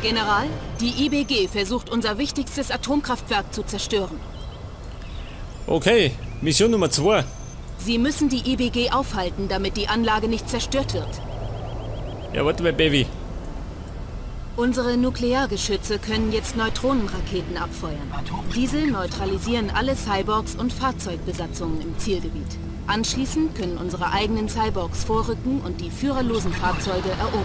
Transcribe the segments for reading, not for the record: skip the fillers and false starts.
General, die IBG versucht, unser wichtigstes Atomkraftwerk zu zerstören. Okay, Mission Nummer 2. Sie müssen die IBG aufhalten, damit die Anlage nicht zerstört wird. Ja, warte mal, Baby. Unsere Nukleargeschütze können jetzt Neutronenraketen abfeuern. Diese neutralisieren alle Cyborgs und Fahrzeugbesatzungen im Zielgebiet. Anschließend können unsere eigenen Cyborgs vorrücken und die führerlosen Fahrzeuge erobern.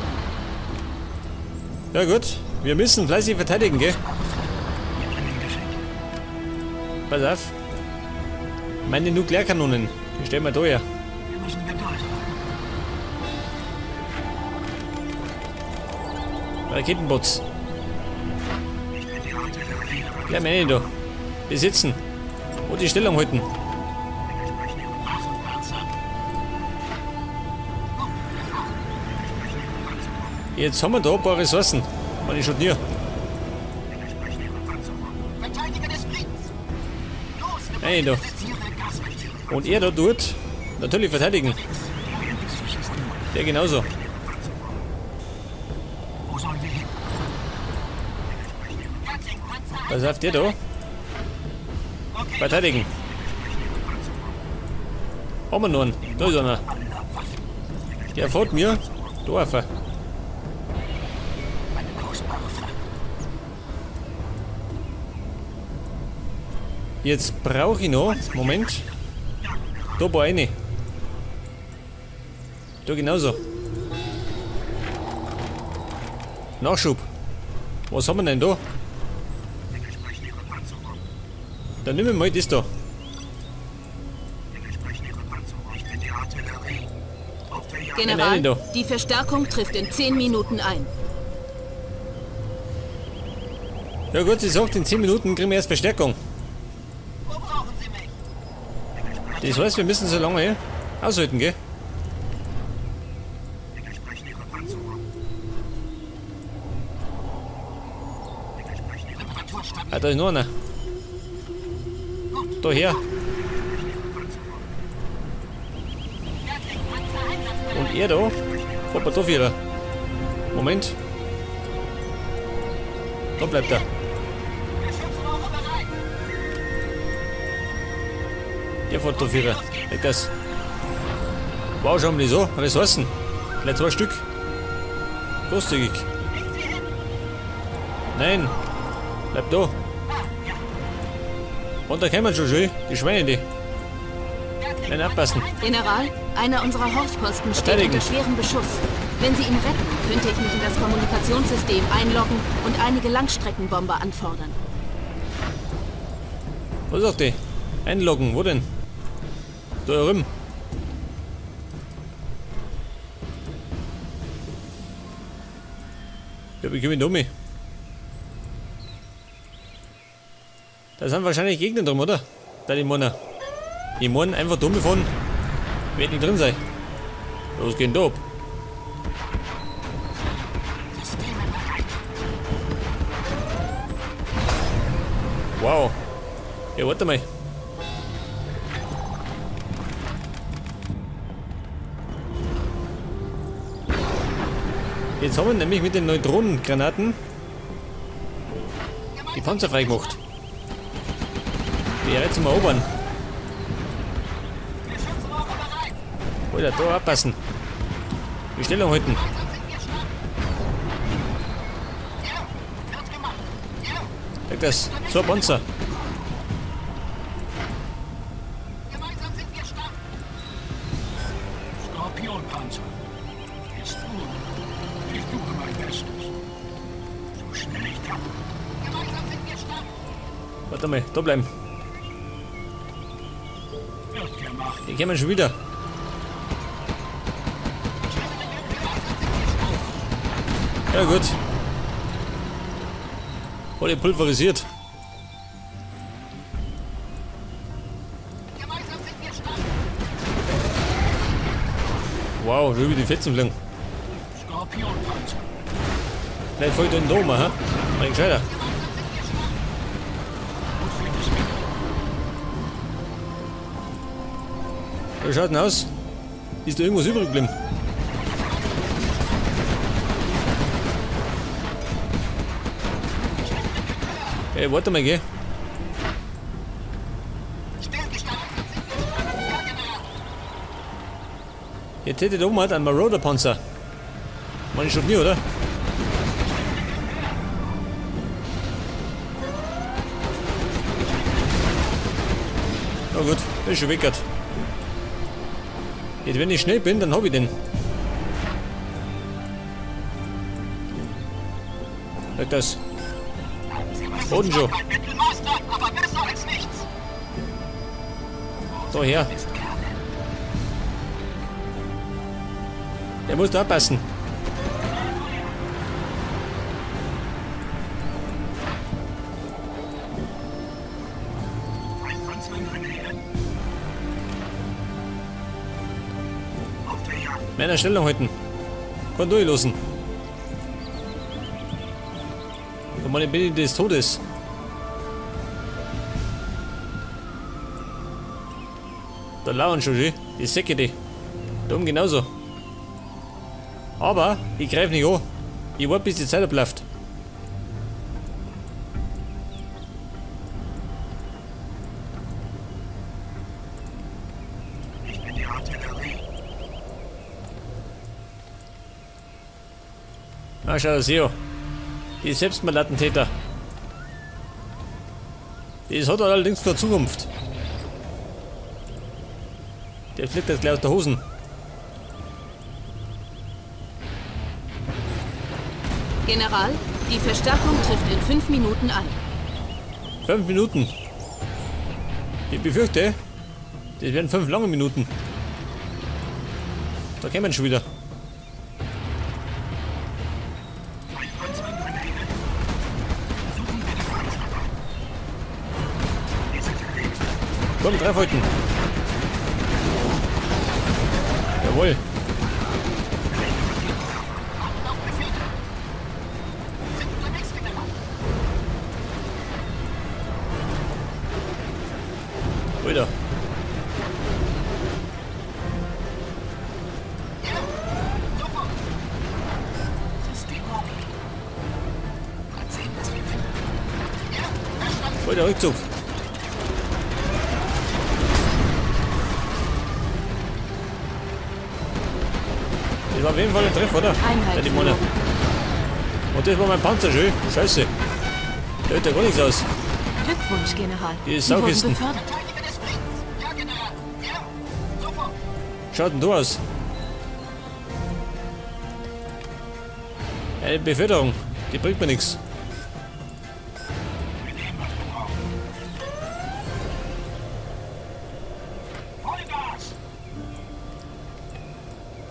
Ja gut, wir müssen fleißig verteidigen, gell? Pass auf. Meine Nuklearkanonen, die stellen wir da her. Raketenbots. Bleib mal rein da. Besitzen. Und die Stellung halten. Jetzt haben wir da ein paar Ressourcen. Meine schon hier. Rein da. Und er da tut natürlich verteidigen. Der genauso. Pass auf, der da. Verteidigen. Haben wir noch einen. Da ist einer. Der fährt mir. Da auf. Jetzt brauche ich noch. Moment. Da war eine. Da genauso. Nachschub. Was haben wir denn da? Dann nehmen wir mal das da. General, die Verstärkung trifft in 10 Minuten ein. Ja gut, sie sagt, in 10 Minuten kriegen wir erst Verstärkung. Das heißt, wir müssen so lange aushalten, gell? Ah, da ist noch einer. Da her. Und er da. Hoppa, da vierer. Moment. Da bleibt er. Der fährt da vierer. Leg das. Wow, schauen wir die so. Ressourcen. Gleich 2 Stück. Großzügig. Nein. Bleib da. Und da kämen schon schön. Die Schweine, die. Nein, abpassen. General, einer unserer Horchposten steht unter schwerem Beschuss. Wenn Sie ihn retten, könnte ich mich in das Kommunikationssystem einloggen und einige Langstreckenbomber anfordern. Was sagt die? Einloggen, wo denn? Da drüben. Ja, wie komme ich da mit? Da sind wahrscheinlich Gegner drin, oder? Da die Männer. Die Männer einfach dumm gefahren. Wird nicht drin sein. Los, gehen da ab. Wow. Ja, warte mal. Jetzt haben wir nämlich mit den Neutronengranaten die Panzer freigemacht. Wäre zum Erobern. Alter, da abpassen. Die Stellung halten. Sag das. So, Panzer. Skorpionpanzer. Ist gut. Ich tue mein Bestes. So schnell ich kann. Gemeinsam sind wir stark. Warte mal, da bleiben. Die kommen schon wieder. Ja gut. Wurde pulverisiert. Wow, schon über die Fetzen fliegen. Vielleicht folgt in den Dom, hä? Mein Gescheiter. Wie schaut denn aus? Ist da irgendwas übrig geblieben? Ey, warte mal, gell? Jetzt hätte ich da oben halt einen Marauder-Panzer. Meine ich schon nie, oder? Na gut, ist schon weg. Jetzt, wenn ich schnell bin, dann hab ich den. Sag das. Boden schon. Da her. Der muss da passen. Meiner Stellung halten. Kann durchlosen. Und meine bin ich des Todes. Da lauern schon, schön. Die Säcke, die. Da oben genauso. Aber ich greife nicht an. Ich warte, bis die Zeit abläuft. Ich bin die Artillerie. Na, schau das hier. Die Selbstmordattentäter. Das hat allerdings keine Zukunft. Der fliegt jetzt gleich aus der Hosen. General, die Verstärkung trifft in 5 Minuten ein. 5 Minuten? Ich befürchte, das werden 5 lange Minuten. Da kämen wir schon wieder. Komm, draufhalten. Jawohl. Alter. Alter, Rückzug. Das war auf jeden Fall ein Treffer, oder? Einheit. Der Mona. Und das war mein Panzer, schön. Scheiße. Der hält ja gar nichts aus. Glückwunsch, General. Die Saukisten. Schaut denn du aus? Eine Beförderung, die bringt mir nichts.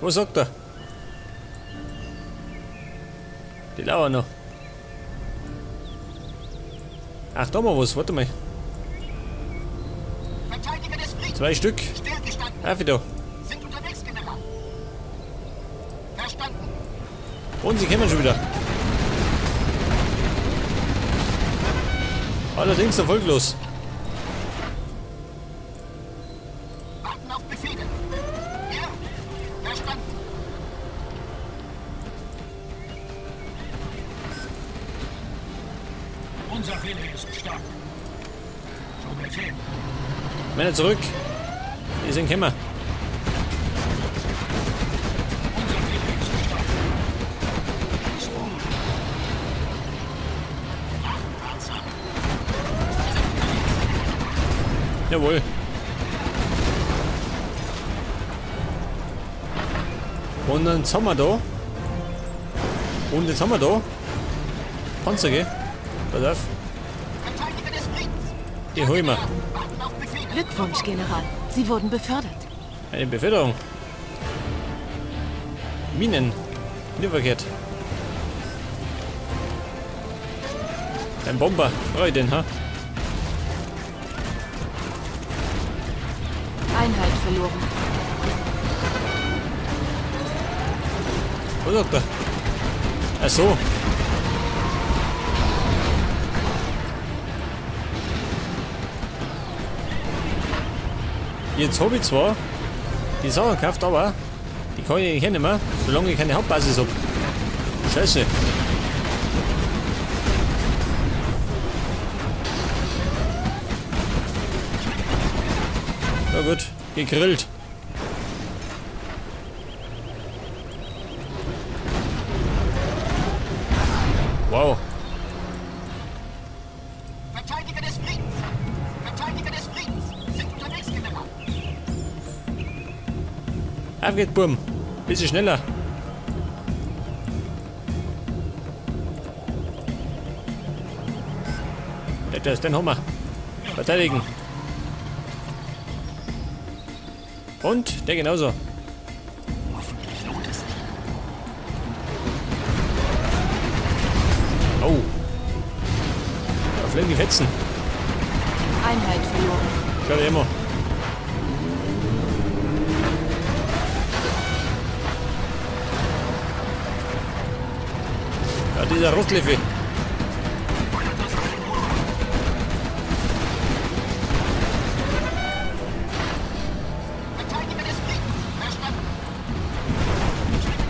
Was sagt er? Die lauern noch. Ach, da mal was, warte mal. 2 Stück. Auf wieder. Und sie kämen schon wieder. Allerdings erfolglos. Warten auf Befehle. Ja, verstanden. Unser Wille ist stark. So Befehl. Männer zurück. Die sind Kämmer. Jawohl. Und dann haben wir da. Und jetzt haben wir da. Panzer, gell? Pass auf. Die hol ich mir. Glückwunsch, General. Sie wurden befördert. Eine Beförderung. Minen. Nicht verkehrt. Ein Bomber. Brauche ich den, ha? Einheit verloren. Was sagt er? Ach so. Jetzt habe ich zwar die Sachen gekauft, aber die kann ich nicht mehr, solange ich keine Hauptbasis habe. Scheiße. gut, gegrillt. Wow. Verteidiger des Friedens! Verteidiger des Friedens! Sind unterwegs, General! Auf geht's, Burm. Bisschen schneller. Das ist den Hammer. Verteidigen. Und der genauso. Hoffentlich lohnt es sich. Oh. Da fliegen die Fetzen. Einheit verloren. Schau dir immer. Ja, dieser Rostleffe.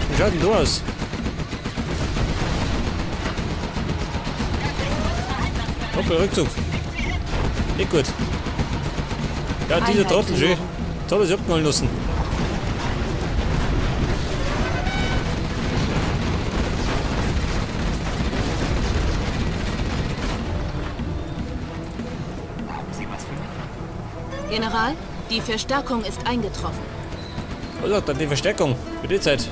Wie schaut denn du aus? Hoppel, Rückzug. Nicht gut. Ja, dieser Trottel, schön. Toll, ist abgeholen lassen. Haben Sie was für mich? General, die Verstärkung ist eingetroffen. Was sagt dann die Verstärkung? Für die Zeit.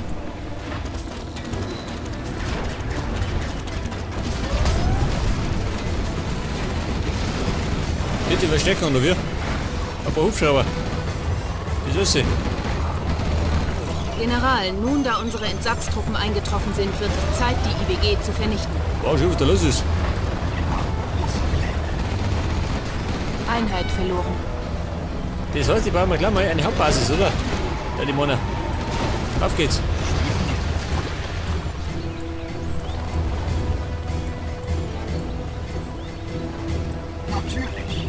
Die Verstärkung, oder wie? Ein paar Hubschrauber. Wieso ist sie? General, nun da unsere Entsatztruppen eingetroffen sind, wird es Zeit, die IBG zu vernichten. Wow, schau, was da los ist. Einheit verloren. Das heißt, die brauchen wir gleich mal eine Hauptbasis, oder? Da die Männer. Auf geht's.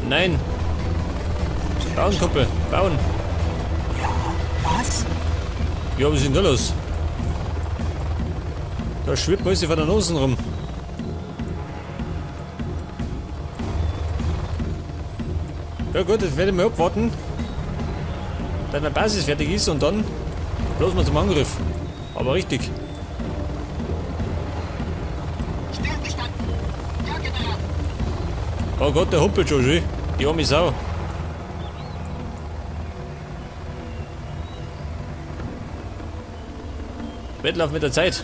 Nein. Bauen, Kumpel. Bauen. Ja, was? Ja, was ist denn da los? Da schwirrt man sich von der Nase rum. Ja gut, jetzt werde ich mal abwarten, dass meine Basis fertig ist und dann bloß mal zum Angriff. Aber richtig. Stillgestanden. Ja, General. Oh Gott, der humpelt schon, schön. Die arme Sau. Wettlauf mit der Zeit.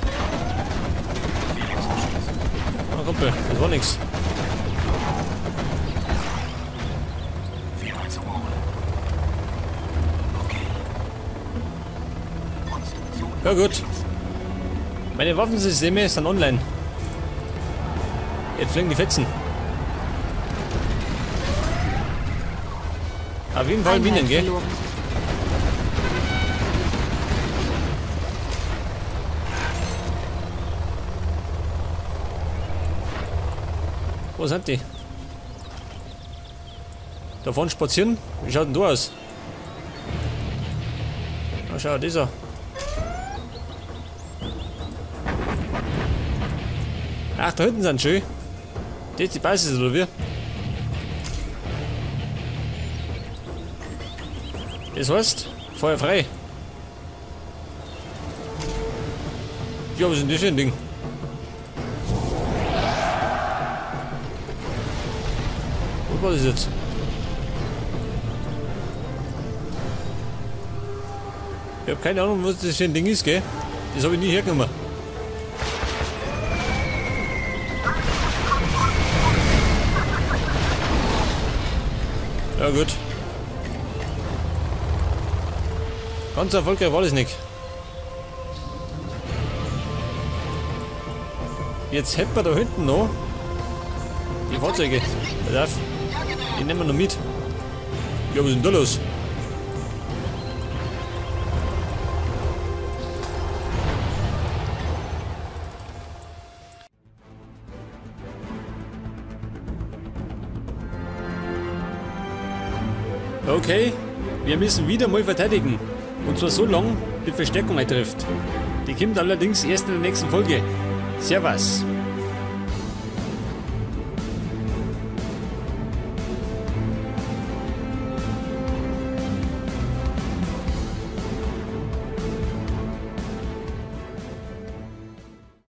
Oh, Kumpel, das war nix. Ja gut. Meine Waffensysteme sind online. Jetzt fliegen die Fetzen. Auf jeden Fall Minen, gell? Wo sind die? Da vorne spazieren? Wie schaut denn du aus? Na schau, dieser. Ach, da hinten sind schön. Das ist die Basis, oder wie? Das heißt, Feuer frei. Ja, was ist denn das für ein Ding? Was war das jetzt? Ich hab keine Ahnung, was das für ein Ding ist, gell? Das habe ich nie hergenommen. Ja gut. Ganz erfolgreich war das nicht. Jetzt hätten wir da hinten noch die Fahrzeuge. Pass auf. Die nehmen wir noch mit. Ja, was ist denn da los? Okay, wir müssen wieder mal verteidigen. Und zwar so lange, bis Verstärkung eintrifft. Die kommt allerdings erst in der nächsten Folge. Servus!